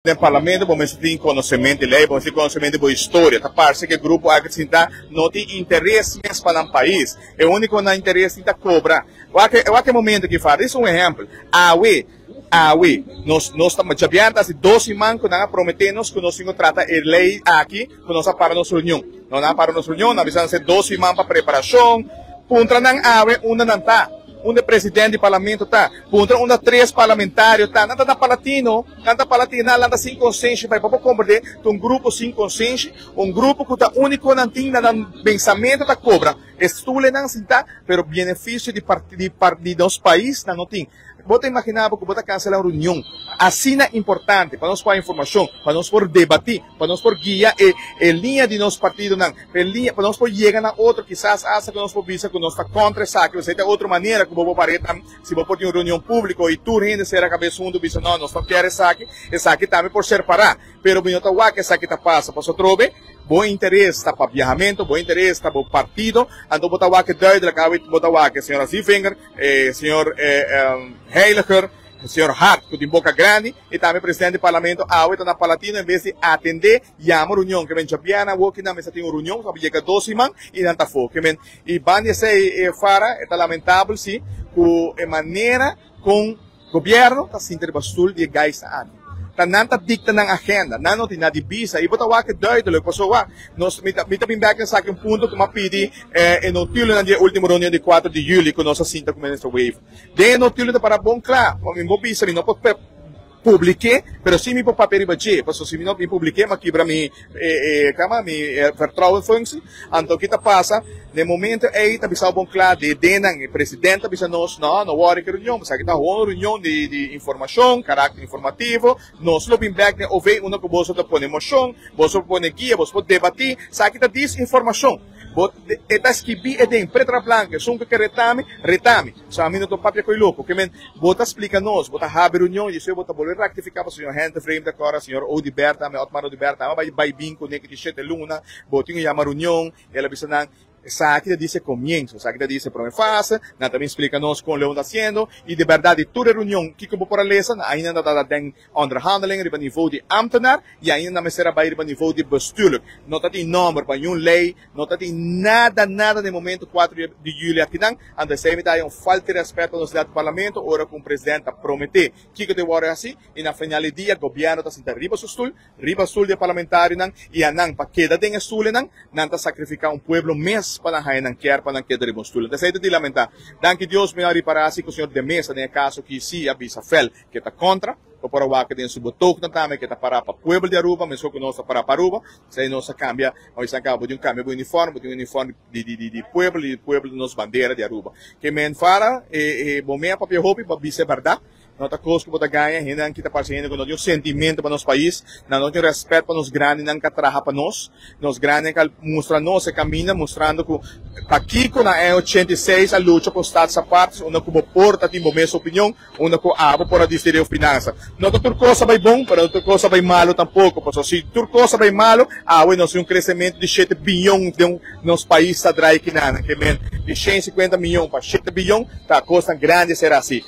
Den parlamento bo mester tin konosementu di lei, bo mester tin konosementu di bo historia. Ta parse ku e grupo aki sinta no tin interes mes pa nan pais. E úniko nan interes tin ta kobra. Wak wak e momento aki far. Dis un ehèmpel. Awe, awe, nos nos ta djabièrnè ta hasi 2 siman ku nan a prometé nos ku nos tin ku trata e lei aki ku nos a para nos reunion. No, nan a para nos reunion, nan a bisa nan hasi 2 siman pa preparashon. Puntra nan awe unda nan ta. Unda presidente di parlamento ta. Puntra unda tres parlamentario ta. Nan ta na Parlatino, nan ta Parlatino, nan ta sin konsenshi, pa por komprondé, un grupo sin konsenshi, un grupo ku ta úniko nan tin na nan pensamentu ta kobra. Stoelnan sinta, pero benefisio di nos pais nan no tin. Bo ta imaginá ku bo ta kanselá un reunion asina importante pa nos por informashon, pa nos por debatí, pa nos por guia e liña di nos partidonan, e liña, pa nos por yega na otro, kisas hasta ku nos por bisa ku nos ta kontra esaki, o sea, otro manera ku bo por si bo por tin un reunion públiko i tur hende sera kabes huntu bisa: "No, nos no ke esaki", esaki tambe por ser pará, pero mi no ta wak esaki ta pasa, paso trobe, bo interes ta pa viajamento, bo interes ta pa partido, anto bo ta wak duidelijk, awe bo ta wak, señora Zievinger, señor Heiliger, señor Hart, ku tin boka grandi, i tambe presidente di parlamento awe ta na Parlatino en bes di atendé, yama reunion, ke men djabièrnè awo nan mester tin un reunion, sabe yega 2 siman, i nan ta afó, ke men, i banda esei fara, ta lamentabel si, ku e manera kon gobièrnu ta sinta riba stul di e guys aki. Ta nan ta dikta nan agenda, nan no tin nada di bisa. I bo ta wak duidelijk, paso wa, nos mi ta bin back esaki un punto ku m'a pidi e notulen di último reunion di 4 di yüli ku nos a sinta ku minister Wever. Den notulen ta para bon kla, mi bo bisa mi no por publiké, pero si mi por papia riba dje, paso si mi no mi publiké, m'a kibra mi kama mi vertrouwenfunctie. Anto kiko ta pasa, na momento ei ta bisa bon kla de denan e presidente bisa nos: "No, no worry ku reunion, esaki ta un reunion di informashon, karakter informativo, nos lo bin back den OV unda ku boso ta pone moshon, boso pone guia, boso por debatí, esaki ta disinformashon." Bo ta skibí e den pretu blanku, esun ku ke retami, retami. So ami no ta papia koi loko. Ke men, bo ta splika nos, bo ta habri reunion, i bo ta bolbe rektifiká pa señor Hente Vreemd akora, señor Odibert, tambe Otmar Odibert, tambe bai bin ku neki di 7 luna, bo tin yama reunion, el a bisa nan, esaki ta djis komienso, esaki ta djis promé fase, nan tambe splika nos kon nan ta hasiendo, i di berdat, di tur reunion, kiko bo por a lesa, ainda nan ta den onderhandeling riba nivel di ambtenaar, i ainda nan mester bai riba nivel di bestuurlijk. No tin nòmber pa un lei, no tin nada, nada na momento 4 di yüli akinan, anto esei ta un falta di rèspèt pa nos parlamento, ora ku presidente prometé kiko ta wòrdu asina, i na final di dia, gobièrnu ta sinta riba su stul, riba stul di parlamentarionan, i nan pa keda den stoelnan, nan ta sakrifiká un pueblo mes pa nan haña nan kier pa nan keda riba stoel. Esei ta di lamentá. Danki Dios mi a ripará ku señor De Meza den kaso ku si a bisa fel ku ta kontra, por wak den su betoog nan tambe ku ta para pa pueblo di Aruba, mesmo ku nos ta para pa Aruba, si nos a kambia, nos a kaba di un kambio di uniforme, di un uniforme di pueblo, di pueblo di nos bandera di Aruba. Ke men fara, bo mi a papia hopi, pa bisa berdat, no ta kos ku bo ta gaña, hende ku ta parse hende ku no tin sentimentu pa nos pais, no tin rèspèt pa nos grandinan ku a traha pa nos, nos grandinan ku a mustra nos e kaminda, mustrando ku pakiko na 86 a lucha pa Staats Aparte, unda ku bo por ta tin bo mes opinion, unda ku abo por a disidí finansa. No ta tur kos a bai bon, pero no tur kos a bai malu tampoko, paso si tur kos a bai malu, awe nos tin un kresementu di 7 bion di nos pais ta drai akinan, ke men di 150 mion pa 7 bion, ta kos grandi será asina.